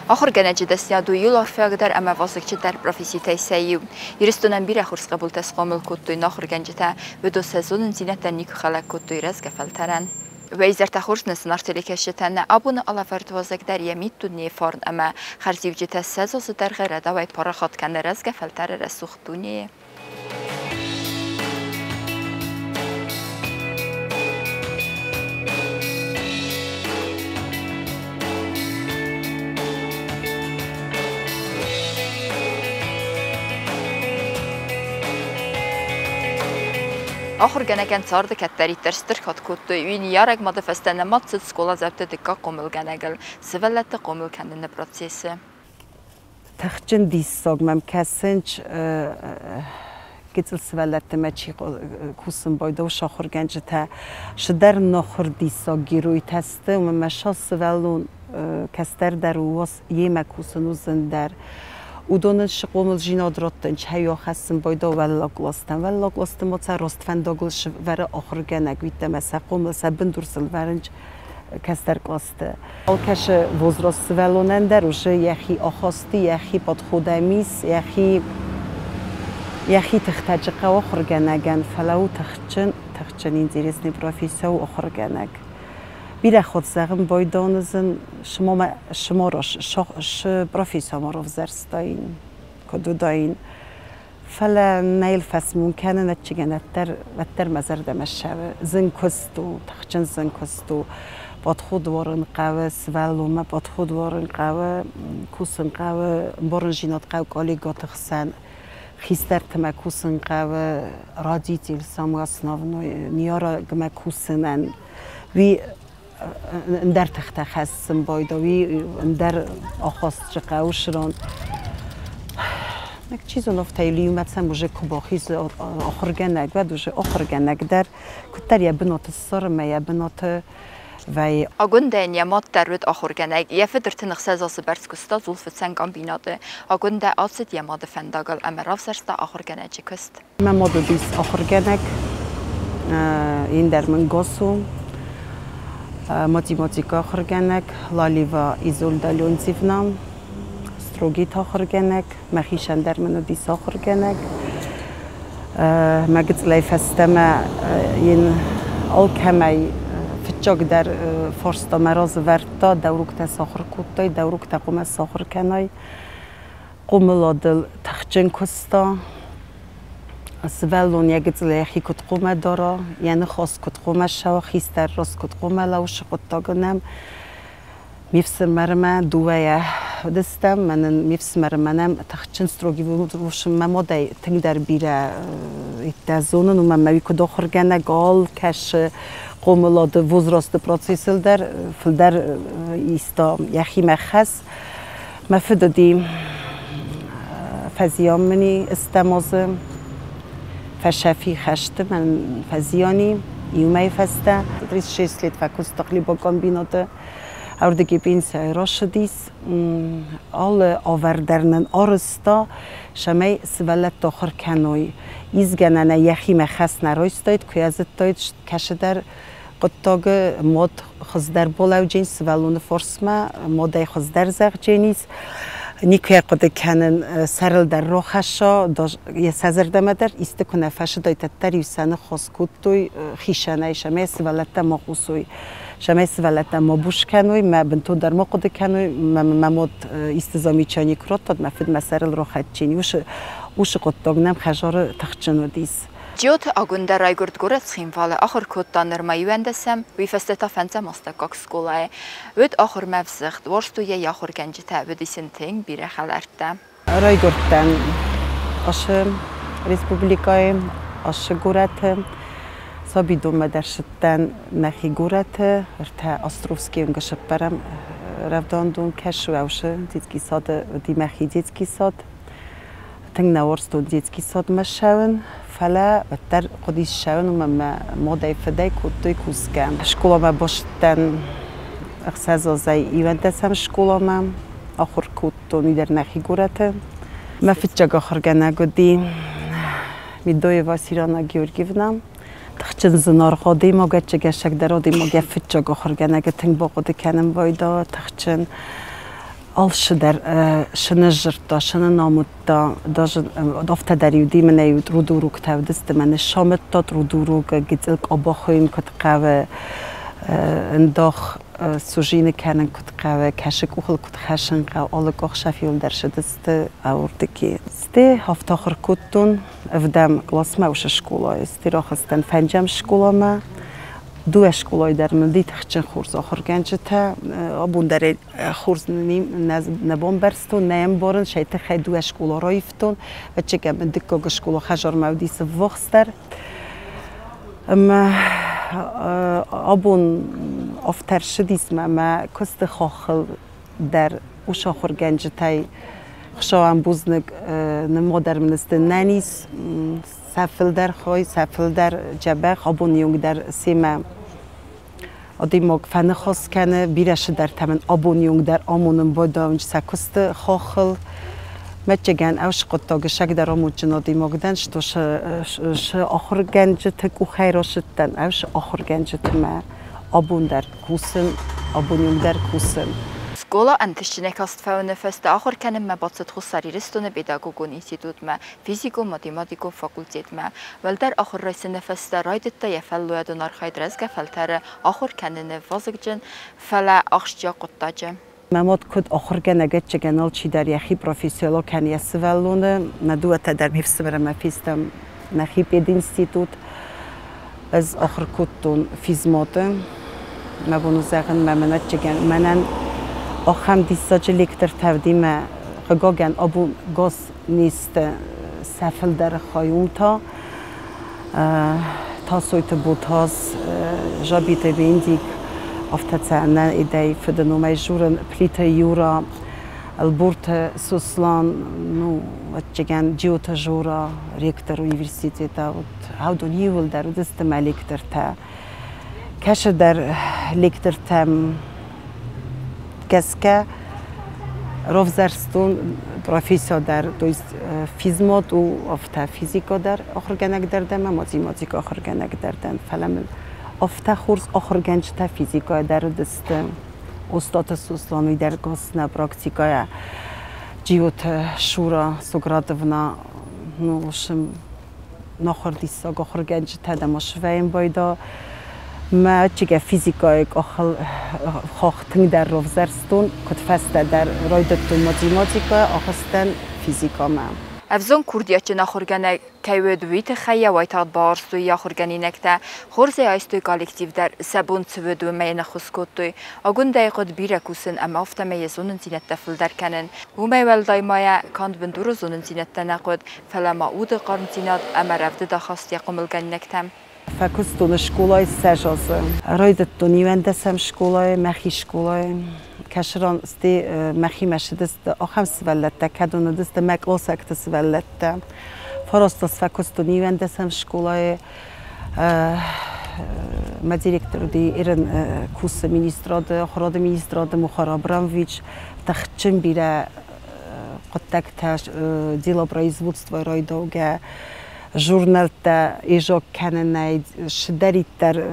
Ахуыргӕнӕджы дӕсныйад у иууыл арфиагдӕр ӕмӕ вазыгджындӕр професситӕй сӕ иу. Ирыстонӕн бирӕ хорз хъӕбултӕ схъомыл кодтой нӕ ахуыргӕнджытӕ, уыдон сӕ зонындзинӕдтӕн никуы хӕлӕг кодтой рӕзгӕ фӕлтӕрӕн. Уӕ изӕртӕ хорз нӕ зынаргъ телекӕсджытӕ, нӕ абоны алӕвӕрд уазӕг дӕр йӕ миддунейы фарн ӕмӕ хӕрзиуджытӕ сӕ азы дӕргъы рӕдауӕй парахат кӕны рӕзгӕ фӕлтӕры рӕсугъд дунейы. Ахуыргӕнӕгӕн царды кӕддӕриддӕр стыр кад кодтой, уый ныййарӕг мады фӕстӕ нымад цыд скъоладзауты дыккаг хъомылгӕнӕгыл, сывӕллӕтты хъомыл кӕныны процессы. Тыхджын диссаг мӕм кӕсынц, гыццыл сывӕллӕттимӕ чи кусын байдыдта, уыцы ахуыргӕнджытӕ. Цыдӕр нахуыр диссаг геройтӕ сты, уымӕн ӕмӕ сӕ сывӕллон кӕстӕр дӕр у, йемӕ кусын у зындӕр. Уыдонӕн схъомылдзинад раттын, чайо хӕссын байдыдта уӕллаг къластӕм. Уӕллаг къласты ма сӕ раст фӕндагыл сӕвӕры ахуыргӕнӕг, уыдтӕмӕ сӕ хъомыл, сӕ бындур сыл вӕрынц кӕстӕр къласты. Алкӕцы возраст сывӕллонӕн дӕр уже йӕхи ахасты, йӕхи подходӕм ис, йӕхи тыхтӕджы хъӕуы ахуыргӕнӕгӕн, фӕлӕ у тыхджын, тыхджын интересный профессия у ахуыргӕнӕг. Бирӕ хатт зӕгъын байданы зын, шы профессиямӕ равзӕрстаин, куыд уыдаин. Фӕлӕ нӕ йыл фӕсмон кӕнын ӕдчигӕн уӕддӕр мӕ зӕрдӕмӕ ссӕуы. Зын куыст у, тыхджын зын куыст у. Подход уарын хъӕуы, сывӕллонмӕ подход уарын хъӕуы, кусын хъӕуы, ӕмбарындзинад хъӕуы коллегӕты хсӕн, хистӕртимӕ кусын хъӕуы, родитель самый основной, ныййарӕгимӕ кусынӕн. Уый ӕндӕр тыхтӕ хӕссын байдыдта, уый ӕндӕр ахастджы хъӕуы сран. Чи зоны, афтӕ иумӕ сӕм уже куы бахизы ахуыргӕнӕг, уӕд уже ахуыргӕнӕг дӕр куыддӕр йӕ бынаты ссары ӕмӕ йӕ бынаты вӕййы. Агуындӕйӕн йӕ мад дӕр уыд ахуыргӕнӕг, йӕ фыд 36 азы бӕрц куыста дзулфыцӕн комбинаты. Агуындӕ ацыд йӕ мады фӕндагыл ӕмӕ равзӕрста ахуыргӕнӕджы куыст. Мӕ мад уыдис ахуыргӕнӕг, ӕндӕр мын гос у, математикӕ ахуыргӕнӕг Лалива Изольда Леонтьевна, строгий ахуыргӕнӕг, мӕхицӕн дӕр мын уыдис ахуыргӕнӕг. Мӕ гыццылӕй фӕстӕмӕ йын алкӕмӕй фыццагдӕр фарста мӕ разы вӕрдта, дӕ уроктӕ сахуыр кодтай, дӕ уроктӕ хъуамӕ сахуыр кӕнай. Хъомыладыл тыхджын куыста. Сывӕллон йӕ гыццылӕй йӕхи куыд хъуамӕ дара, йӕ ныхас куыд хъуамӕ ссӕуа, хистӕр раз куыд хъуамӕ лӕууа хъуыддаг нӕм. Ме фсымӕрмӕ дыууӕйӕ уыдыстӕм, мӕнӕн ме фсымӕрмӕ нӕм тыхджын строгий мӕ мадӕй тынгдӕр бирӕ иттӕ зонын, уымӕн мӕ уый куыд ахуыргӕнӕг алкӕсы хъомылады возрасты процессыл дӕр фылдӕр иста йӕхимӕ хӕс. Мӕ фыд уыди фӕзиан мын и ӕстӕм азы, фӕсӕфи хӕсты мӕн фӕзиан и иу мӕйы фӕстӕ. 36 лет фӕкуыста хлебокомбинаты, ардыги пенсияйы рацыдис. Алы авӕр дӕр нын арызта, цӕмӕй сывӕллӕттӕ ахуыр кӕной. Изгӕнӕнӕй йӕхимӕ хӕс нӕ райстаид, куы йӕ зыдтаид, кӕцыдӕр хъуыддагы мод хуыздӕр балӕуджен сывӕллоны фарсмӕ, модӕй хуыздӕр зӕгъдженис. Никуы хъуыды кӕнын сӕрыл дӕр рохӕсса, йӕ сӕ зӕрдӕмӕ дӕр исты куы нӕ фӕсыдай, тӕддӕр-иу сӕ ныххос кодтой хицӕнӕй, цӕмӕй сывӕллӕттӕ ма хъусой, цӕмӕй сывӕллӕттӕ ма бус кӕной, мӕ бынтондӕр ма хъуыды кӕной, мӕ мод исты замечание куы радтад, мӕ фыд мӕ сӕрыл рохӕдджен. Уыцы хъуыддаг нӕм хӕдзары тыхджын уыдис. Джиоты Агуындӕ райгуырд горӕт Цхинвалы, ахуыр кодта нырма иуӕндӕсӕм, уый фӕстӕ та фӕндзӕм астӕуккаг скъолайы. Уыд ахуырмӕ ӕвзыгъд, уарзтой йӕ ахуыргӕнджытӕ, уыдис ын тынг бирӕ хӕлӕрттӕ. Райгуырдтӕн Ашы республикӕйы, Ашы горӕты. Сабидонмӕ дӕр ссыдтӕн нӕхи горӕты, ӕртӕ Островскийы уынгы сыппӕрӕм рӕвдауӕндон кӕсы Уӕусы детский сады уыди мӕхи детский сад. Тынг нӕ уарзтон детский садмӕ ссӕуын, фӕлӕ уӕддӕр хъуыди ссӕуын, уымӕн мӕ модӕй фыдӕй кодтой кусгӕ. Скъоламӕ бацыдтӕн ӕхсӕз азӕй иуӕндӕсӕм скъоламӕ, ахуыр кодтон уый дӕр нӕхи горӕты. Мӕ фыццаг ахуыргӕнӕг уыди Медоева Сирана Георгиевна. Тыхджын зынаргъ адӕймаг, ӕцӕгӕсӕгдӕр адӕймаг йӕ фыццаг ахуыргӕнӕгы тынг бахъуыды кӕнын байдайы, тыхджын. Алцыдӕр шы ныззырдта, шы нын амыдта, даже афтӕ дӕр-иу димынӕй-иу трудуроктӕ уыдысты, мӕнӕ самыдта трудурок, гыццыл къабахойын куыд хъӕуы, ӕндах сужины кӕнын куыд хъӕуы, кӕсы къухыл куыд хӕссын хъӕуы, алы къахсӕф-иу дӕр сыдысты ауырдыги. Сте афтӕ ахуыр кодтон ӕвдӕм къласмӕ уыцы скъолайы, сте рахызтӕн фӕнджӕм скъоламӕ. Дыууӕ скъолайы дӕр мын уыди тыхджын хорз ахуыргӕнджытӕ. Абон дӕр хорз нӕ бамбӕрстон, нӕ ӕмбарын, сӕ тыххӕй дыууӕ скъола раивтон. Ӕвӕццӕгӕн мын дыккаг скъола хӕдзармӕ уыди ӕввахсдӕр. Ӕмӕ абон афтӕ ӕрцыдис мӕ мӕ куысты хаххыл дӕр ус ахуыргӕнджытӕй Хуыцауӕн бузныг, ныммодӕр мын сты нӕниз, сӕ фылдӕр хой, сӕ фылдӕр дзӕбӕх, абоны онг дӕр семӕ адӕймаг фӕныхас кӕны, бирӕ цыдӕртӕ мын абоны онг дӕр амонын байдайынц сӕ куысты хаххыл. Мӕццӕгӕн ӕвзӕр хъуыддаг сӕгдӕр амондджын адӕймаг дӕн, что шы ахуыргӕнджыты къухӕй рацыдтӕн, ӕвзӕр ахуыргӕнджыты мӕ абон дӕр кусын, абоны онг дӕр кусын. Скъола ӕнтыстджынӕй каст фӕуыны фӕстӕ ахуыр кӕнынмӕ бацыд Хуссар Ирыстоны педагогон институтмӕ, физикон-математикон факультетмӕ. Уӕлдӕр ахуыр райсыны фӕстӕ райдыдта йӕ фӕллойадон архайд рӕзгӕ фӕлтӕры ахуыр кӕныны вазыгджын, фӕлӕ ахсджиаг хъуыддаджы. Мӕ мад куыд ахуыргӕнӕг ӕцӕгӕн алчидӕр йӕхи профессионал кӕны йӕ сывӕллоны. Нӕ дыууӕтӕ дӕр ме фсымӕр ӕмӕ фестӕм нӕхи пединститут. Ӕз ахуыр кодтон физматы. Мӕ бон у зӕгъын, мӕ мӕн ӕцӕгӕн мӕнӕн ахӕм диссаджы лектортӕ уыди мӕ хъыгагӕн абон газ не сты сӕ фылдӕры хай уым та. Тасойты Ботаз, Жабиты Вендик, афтӕ цӕ нӕ идӕй фыды номӕй журын Плиты Юра, Ӕлборты Сослан, ну, ӕвӕццӕгӕн Джиоты Жора, ректор университета, вот уыдон иууылдӕр уыдысты мӕ лектортӕ. Кӕсыдӕр лектортӕм гӕсгӕ равзӕрстон профессия дӕр, то есть физмат у афтӕ физика дӕр ахуыргӕнӕг дӕр дӕн ӕмӕ математика ахуыргӕнӕг дӕр дӕн, фӕлӕ мын афтӕ хорз ахуыргӕнджытӕ физикӕйӕ дӕр уыдысты. Остъаты Сослан уый дӕр нӕ практикӕйӕ Джиоты Шура Соградовна, ну, в общем, нахуыр диссаг ахуыргӕнджытӕ дӕ ма свӕййын байда. Мӕ чигӕ физикӕйы къахыл хох тынгдӕр равзӕрстон, куыд фӕстӕдӕр райдыдтон математикӕ, ахызтӕн физикӕмӕ. Ӕвзонг курдиатджын ахуыргӕнӕг кӕй уыд, уый тыххӕй йӕ уайтагъд бауарзтой йӕ ахуыргӕнинӕгтӕ, хорзӕй айстой коллектив дӕр, сӕ бон цы уыд, уымӕй йын ӕххуыс кодтой. Агуындӕйы хъуыд бирӕ кусын ӕмӕ афтӕмӕй йӕ зонындзинӕдтӕ фылдӕр кӕнын. Уымӕй уӕлдай ма йӕ канд бындуры зонындзинӕдтӕ нӕ хъуыд, фӕлӕ ма уды хъармдзинад ӕмӕ рӕвдыд ахаст йӕ хъомылгӕнинӕгтӕм. Фӕкуыстон скъолайы 20 азы. Райдыдтон 11-ӕм скъолайы, мӕхи скъолайы. Кӕсыран сте мӕхимӕ сыдысты ахӕм сывӕллӕттӕ, кӕдон уыдысты мӕ къласӕгты сывӕллӕттӕ. Фарастыл фӕкуыстон 11-ӕм скъолайы. Мӕ директор уыди Ирын кусы министрады, ахуырады министрады Мухар Абрамович. Тыхджын бирӕ хъуыддӕгтӕ делопроизводство райдаугӕ журнӕлттӕ изок кӕнынӕй цыдӕриддӕр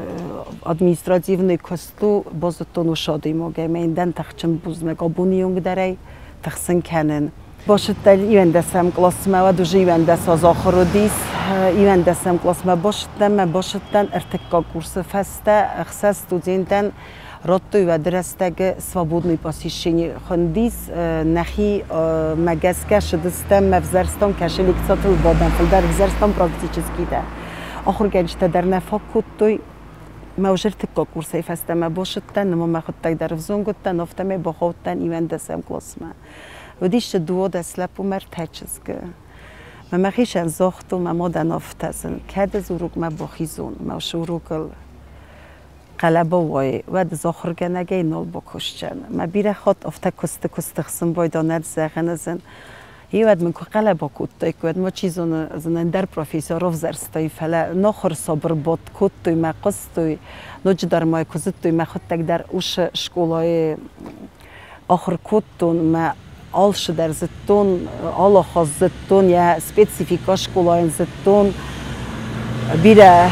административный куыст у, базыдтон уыцы адӕймагӕй ӕмӕ йын дӕн тыхджын бузныг абоны онг дӕр ӕй тыхсын кӕнын. Бацыдтӕн 11-ӕм къласмӕ, уӕд уже 11 аз ахуыр уыдис. 11-ӕм къласмӕ бацыдтӕн, мӕ бацыдтӕн ӕртыккаг курсы фӕстӕ ӕхсӕз студентӕн радтой уӕды рӕстӕгы свободный посещение хуындис. Нӕхи мӕ гӕсгӕ сыдыстӕм, мӕ взӕрстам кӕсы лекциятыл бадӕм, фылдӕр взӕрстам практически дӕр. Ахуыргӕнджытӕ дӕр нӕ фаг кодтой. Мӕ уже ӕртыккаг курсӕй фӕстӕмӕ бацыдтӕн, нымӕ мӕхуыдтӕг дӕр ӕвзонг уыдтӕн, афтӕмӕй бахаудтӕн 11-ӕм къласмӕ. Уыдис дзы 12 лӕппу мӕ ӕртӕ чызгы. Мӕ мӕхицӕн загътон, мӕ мадӕн афтӕ зын, кӕд ӕз урокмӕ бахизон, мӕ уыцы урокыл хъӕлӕба уой, уӕд ӕз ахуыргӕнӕгӕй нал бакусдзӕн. Мӕ бирӕ хатт афтӕ куысты куысты хсын байда нӕ зӕгъӕн ӕзӕн. Еуӕд мын куы хъӕлӕба кодтай, уӕд ма чи зоны, ӕз ӕндӕр профессор равзӕрстай, фӕлӕ нахуыр сабыр бадт кодтой, мӕ хъуыстой, ноджыдӕр ма куы зыдтой, мӕхуыдтӕг дӕр уыцы скъолайы ахуыр кодтон, мӕ алцыдӕр зыдтон, алахаз зыдтон, йӕ спецификӕ скъолайӕн зыдтон. Бирӕ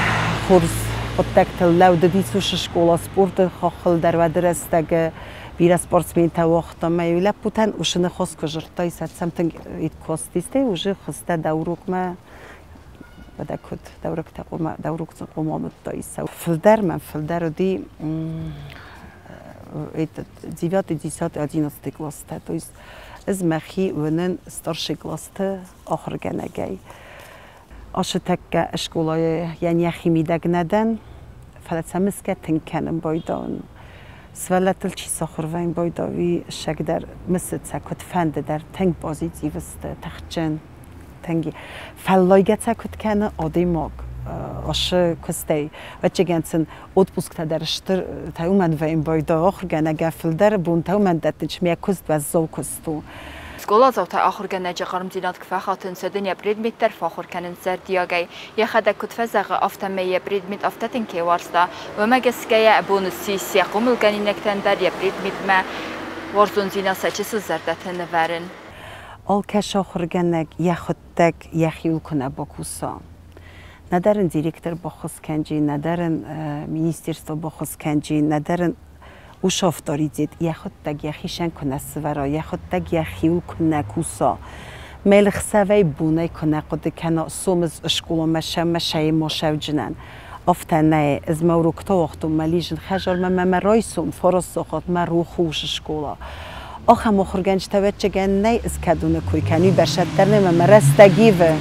хорз хъуыддӕгтыл лӕуд уыдис уыцы скъола спорты хаххыл дӕр уӕды рӕстӕг. Бирӕ спортсментӕ уагъта мӕ иу лӕппутӕн усы ныхос куы зырдтай, сӕ тынг костистӕй уже хызтӕ дӕ урокмӕ уӕдӕ куыд дӕ уроктӕ дӕ урок сын хъуамӕ амыдтай. Фылдӕр мӕм фылдӕр уыди этот девятый, десятый, одиннадцатый класстӕ. То есть ӕз мӕхи уынын старший классты ахуыргӕнӕгӕй. Ашы тӕккӕ скъолайы йӕ йӕхи мидӕг нӕ дӕн, фӕлӕ сӕ мысгӕ тынг кӕнын байдауын. Сывӕллӕттыл чи сахуыр вӕййын байдауи, ссӕг дӕр мысыд сӕ куыд фӕнды дӕр тынг позитив сты, тыхджын, тынг фӕллойгӕ сӕ куыд кӕны адӕймаг ашы куыстӕй. Ӕвӕццӕгӕн сын отпусктӕ дӕр стыр та уымӕн вӕййын байдауы ахуыргӕнӕгӕн фылдӕр бонтӕ уымӕн дӕттынц, мӕ куыст уӕззау куыст у. Скъоладзаутӕ ахуыргӕнӕджы хъармдзинад куы фӕхатынц, уӕд ын йӕ предмет дӕр фӕахуыр кӕнынц зӕрдиагӕй. Йӕхӕдӕг куыд фӕзӕгъы, афтӕмӕй йӕ предмет афтӕ тынг кӕй уарзта, уымӕ гӕсгӕ йӕ бон ссис йӕ хъомылгӕнинӕгтӕн дӕр йӕ предметмӕ уарзондзинад сӕ чысыл зӕрдӕты нывӕрын. Алкӕцы ахуыргӕнӕг йӕхуыдтӕг йӕхиуыл куы нӕ бакуса, нӕдӕр ын директор баххуыс кӕнджи, нӕдӕр ын министерство баххуыс кӕнджи, нӕдӕр ын ус авторитет йӕхуыдтӕг йӕхицӕн куы нӕ сывӕра, йӕхуыдтӕг йӕхиуыл куы нӕ куса, мӕлыхсӕвӕй бонӕй куы нӕ хъуыды кӕна сомы скъоламӕ сӕумӕ сӕйы мосӕвджынӕн. Афтӕ нӕ, ӕз мӕ уроктӕ уагътон мӕ лизын хӕдзармӕ мӕ мӕ райсом фараст сахатмӕ рухс скъола. Ахӕм ахуыргӕнджытӕ ӕвӕццӕгӕн нӕй ӕз кӕдоны кой кӕнын, бӕрзӕддӕр нӕ мӕ рӕстӕг ивы.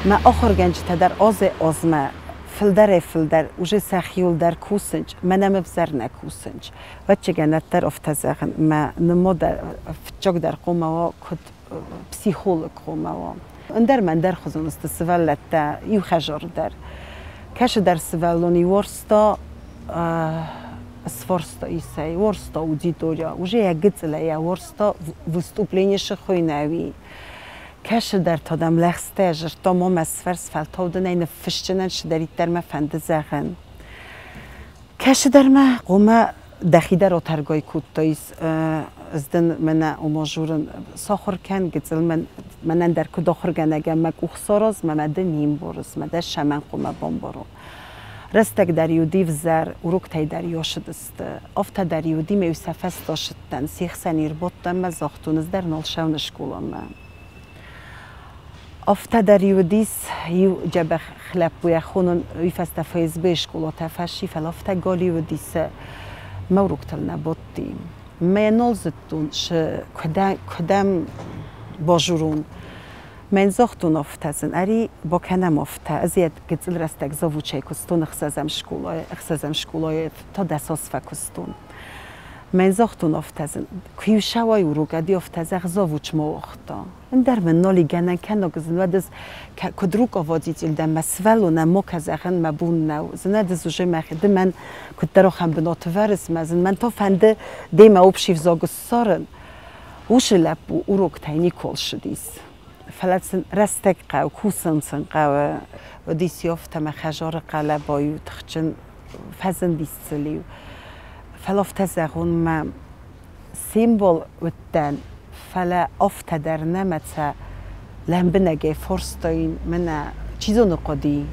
Мӕ ахуыргӕнджытӕ дӕр азӕй-азмӕ фылдӕрӕй-фылдӕр уже сӕхиуыл дӕр кусынц, мӕнӕ ме взӕр нӕ кусынц. Ӕвӕццӕгӕн ӕддӕр афтӕ зӕгъын, мӕ нымад фыццагдӕр хъуамӕ уа куыд психолог хъуамӕ уа. Ӕндӕр мӕ ӕндӕрхуызон сты сывӕллӕттӕ иу хӕдзары дӕр. Кӕцыдӕр сывӕллон уарзта сфарста исӕй, уарзта аудитория, уже йӕ гыццылӕй йӕ уарзта выступление сыхуыйнӕуи. Кӕцыдӕр та дӕм лӕгъстӕ зырдта, ма мӕ сфӕрс, фӕлтау дын ӕй ныффысджынӕн цыдӕриддӕр мӕ фӕнды зӕгъын. Кӕцыдӕр мӕ хъуамӕ дӕхи дӕр отӕргай кодтаис, ӕз дын мӕнӕ ома журын сахуыр кӕн, гыццыл мӕнӕн дӕр куыд ахуыргӕнӕгӕн мӕ къух сараз, мӕ мӕ ды не мбарыс, мӕ дӕ сӕмӕн хъуамӕ бамбарон. Рӕстӕг дӕр уыди взӕр, уроктӕй дӕр ёсыдысты. Афтӕ дӕр уыди, ме сӕ фӕстӕ сыдтӕн, се хсӕн ӕрбадтӕн мӕ загътон, ӕз дӕр нал сӕуын скъоламӕ. Афтӕ дӕр уыдис иу дзӕбӕх лӕппуйӕ хонын, уый фӕстӕ ФСБ-йы скъолатӕ фӕци, фӕлӕ афтӕ галиу уыдис, мӕ уроктыл нӕ бадти. Мӕ нал зыдтон, куыдӕм базурон. Мӕн загътон афтӕ сын, ӕри бакӕнӕм афтӕ, ӕз йӕ гыццыл рӕстӕг завучӕй куыстон ӕхсӕзӕм скъолайы, та дӕсаз фӕкуыстон. Мӕн загътон афтӕ сын, куы-иу сӕуай урок, ӕди афтӕ зӕгъ, завуч ма уагъта. Ӕндӕр мын нал и гӕнӕн кӕнӕг зын, уӕд ӕз куыд руководитель дӕн, мӕ сывӕллонӕн ма кӕ зӕгъын мӕ бон нӕу. Зынӕд ӕз уже мӕхи ды мӕн куыддӕр ахӕм бынаты вӕрыс мӕ зын, мӕн та фӕнды демӕ общий взаг ссарын. Уыцы лӕппу уроктӕй никуал ссыдис. Фӕлӕ сын рӕстӕг хъӕуы, кусын сын хъӕуы. Уыдис афтӕ мӕ хӕдзары хъӕлӕба-иу тыхджын фӕзындис сыл-иу. Фӕлӕ афтӕ зӕгъон, мӕ символ уыдтӕн, фӕлӕ афтӕ дӕр нӕма сӕ лӕмбынӕгӕй фарстаин, мӕнӕ чи зоны хъуыди.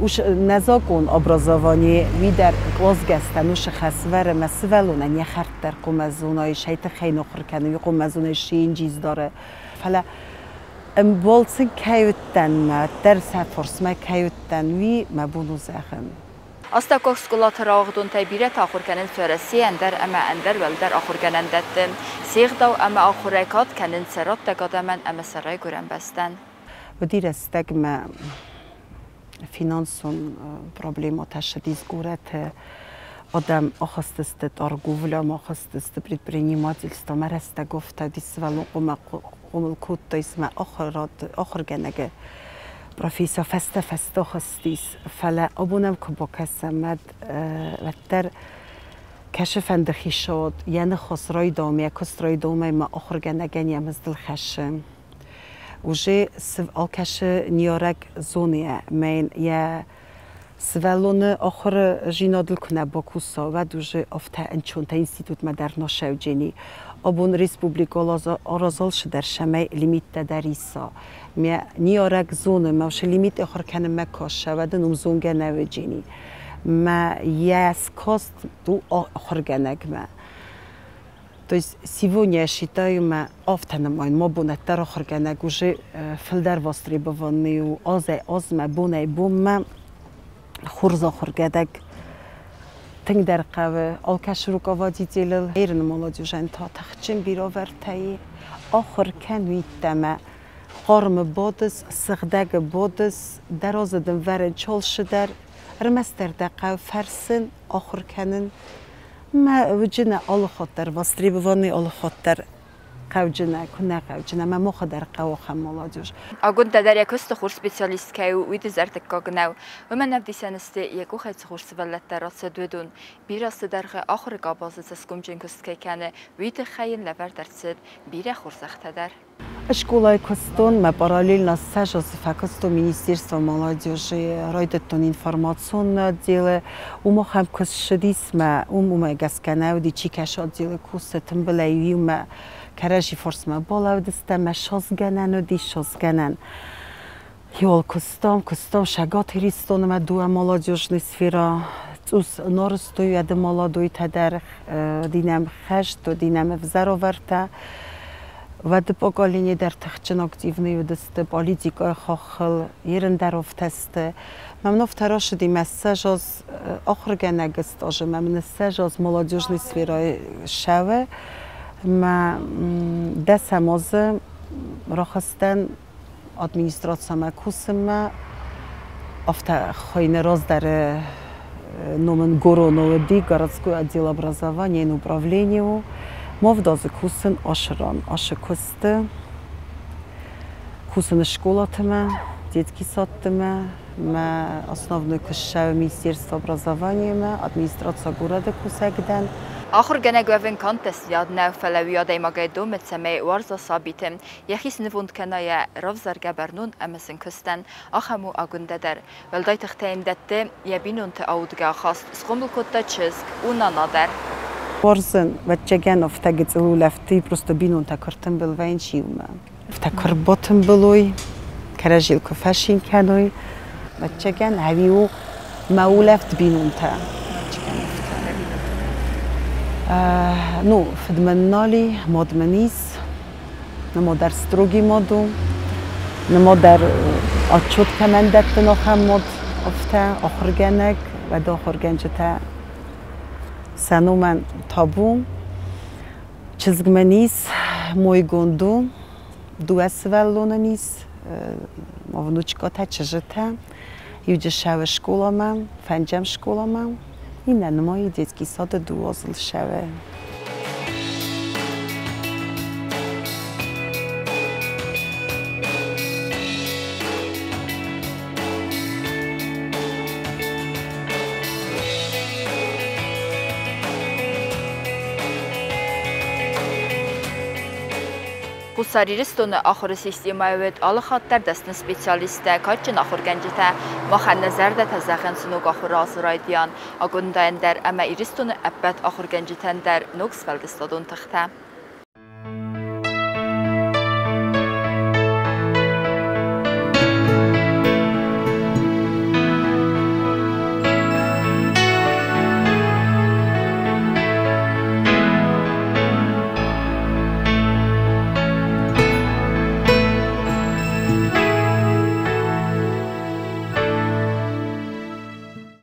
Ус нӕ закъон образование уый дӕр къласгӕстӕн усы хӕс вӕры мӕ сывӕллонӕн йӕ хӕрд дӕр хъуамӕ зона, сӕй тыххӕй нохуыр кӕны, уый хъуамӕ зона, сенджиз дары. Фӕлӕ ӕмбал сын кӕй уыдтӕн, мӕ дӕр сӕ фарсмӕ кӕй уыдтӕн, уый мӕ бон у зӕгъын. Астӕуккаг скъолаты рауагъдонтӕй бирӕтӕ ахуыр кӕнынц Уӕрӕсейы ӕндӕр ӕмӕ ӕндӕр уӕлдӕр ахуыргӕнӕндӕтты. Се гъдау ӕмӕ ахуырӕй кад кӕнынц сӕ раттӕг адӕмӕн ӕмӕ сӕ райгуырӕн бӕстӕн. Уыди рӕстӕгмӕ финансон проблемӕтӕ ссыдис горӕты. Адӕм ахызтысты торговлямӕ, ахызтысты предпринимательствомӕ, рӕстӕг ӕфтыдис сывӕллон хъуамӕ хъомыл кодтой, цымӕ ахуыргӕнӕгы профессия фӕстӕ-фӕстӕ хызтис. Фӕлӕ абон ӕм куы бакӕсӕм, уӕд уӕддӕр кӕсыфӕнды хицауад йӕ ныхас райдауы, йӕ куыст райдауы ма ахуыргӕнӕгӕн йӕ мыздыл хӕссы. Уже алкӕцы ныййарӕг зоны, мӕн йӕ сывӕллоны ахуыры зинадыл куы нӕ бакуса, уӕд уже афтӕ ӕнцонтӕ институтмӕ дӕр нӕ сӕуджени. Абон республика аразалшы дӕр сӕмӕй лимиттӕ дӕр иса. Мӕ ныййарӕг зоны, мӕ уыцы лимит ахуыр кӕнынмӕ кӕса, уӕд ын уым зонгӕ нӕ уыджени. Мӕ йӕ скаст у ахуыргӕнӕгмӕ. То есть сегодня я считаю, мӕ афтӕ нымайын, мӕ бонӕттӕ ахуыргӕнӕг уже фылдӕр востребованный у азӕй-азмӕ, бонӕй-бонмӕ хорз ахуыргӕнӕг тынгдӕр хъӕуы алкӕцы руководителыл. Ирыны молодежӕн та тыхджын бирӕвӕртӕй ахуыр кӕн уидтӕмӕ хъармы бодыз, сыгъдӕг бодыз, дӕ разы дын вӕрын чолшы дӕр, ӕрмӕстдӕр дӕ хъӕуы фӕрсын, ахуыр кӕнын. Мӕ уыджынӕ алы хатт дӕр востребованный, алы хатт дӕр хъӕуджынӕ, куы нӕ хъӕуджынӕ, мӕ мохы дӕр хъӕуы ахӕм молодежь. Агуындӕ дӕр йӕ куысты хорз специалист кӕй у, уый дызӕрдыггаг нӕу. Уымӕн ӕвдисӕн сты, йӕ къухӕй цы хорз сывӕллӕттӕ рацыд, уыдон. Бирӕ азты дӕргъы ахуыры къабазы цӕсгомджын куыст кӕй кӕны, уый тыххӕй йын лӕвӕрд ӕрцыд бирӕ хорзӕхтӕ дӕр. Скъолайы куыстон, мӕ параллельно ссӕдз азы фӕкуыстон Министерство молодежи, райдыдтон информационный отделы. Уым ахӕм куыст ссыдис мӕ, уым уымӕ гӕсгӕ нӕ уыди, чи кӕсы отделы кусы, тымбылӕй иумӕ кӕрӕдзи фарсмӕ балӕудыстӕм, мӕ сосгӕнӕн уыди, сосгӕнӕн. Иуыл куыстам, куыстам Цӕгат Иристоны мӕ дыууӕ молодежный сфера, цъус Норыстой уӕды молодойтӕ дӕр, динӕм хӕст, динӕм ӕвзӕр Уӕды поколение дӕр тыхджын активный уыдысты политикӕйы хаххыл, ерын дӕр афтӕ сты. Мӕм афтӕ рацыди, мӕ 20 аз ахуыргӕнӕг стажы, мӕм 20 аз молодежный сферӕйы ссӕуы, мӕ 10 азы рахызтӕн администрацимӕ кусынмӕ, афтӕ хуыйны раздӕры номын ГОРОНО уыди, городской отдел образования и управления у. Мовдазы кусын ашыран, ашы куысты, кусын школатымӕ, детский садтымӕ, мӕ основной куыст Министерство образования администрация города кусӕг дӕн. Ахуыргӕнӕг уӕвын канд дӕсныйад нӕу, фӕлӕ уый адӕймагӕй домы, цӕмӕй уарза сабиты. Йӕхи снывонд кӕна йӕ равзаргӕ бӕрнон ӕмӕ сын куыстӕн. Ахӕм у Агуындӕ дӕр. Уӕлдай тыхтӕ йын дӕтты йӕ бинонты аудгӕ ахаст. Схъомыл кодта чызг, у нана дӕр. Уарзын, ӕвӕццӕгӕн, афтӕ гыццыл улӕфты просто бинонтӕ куы ӕртымбыл вӕййынц иумӕ. Афтӕ куы ӕрбатымбыл уой, кӕрӕдзийыл куы фӕцин кӕной, ӕвӕццӕгӕн, ӕви у мӕ улӕфт бинонтӕ. Ӕвӕццӕгӕн, афтӕ. Ну, фыд мын нал и, мад мын ис, нымад дӕр строгий мад у, нымад дӕр отчет кӕмӕн дӕттын, ахӕм мад, афтӕ, ахуыргӕнӕг, уӕд ахуыргӕнджытӕ сӕ номӕн табу. Чызг мын ис, мойгонд у, дыууӕ сывӕллоны ис, ма внучкатӕ, чызджытӕ. Иуджы ссӕуы скъоламӕ, фӕнджӕм скъоламӕ, иннӕ нымайы детский сады дыууӕ азыл ссӕуы. Хуссар Ирыстоны ахуыры системӕйы уӕд алы хатт дӕр дӕсны специалисттӕ, кадджын ахуыргӕнджытӕ. Махӕн нӕ зӕрдӕтӕ зӕгъынц ног ахуыры азы райдиан. Агуындӕйӕн дӕр ӕмӕ Ирыстоны ӕппӕт ахуыргӕнджытӕн дӕр ног сфӕлдыстадон тыхтӕ.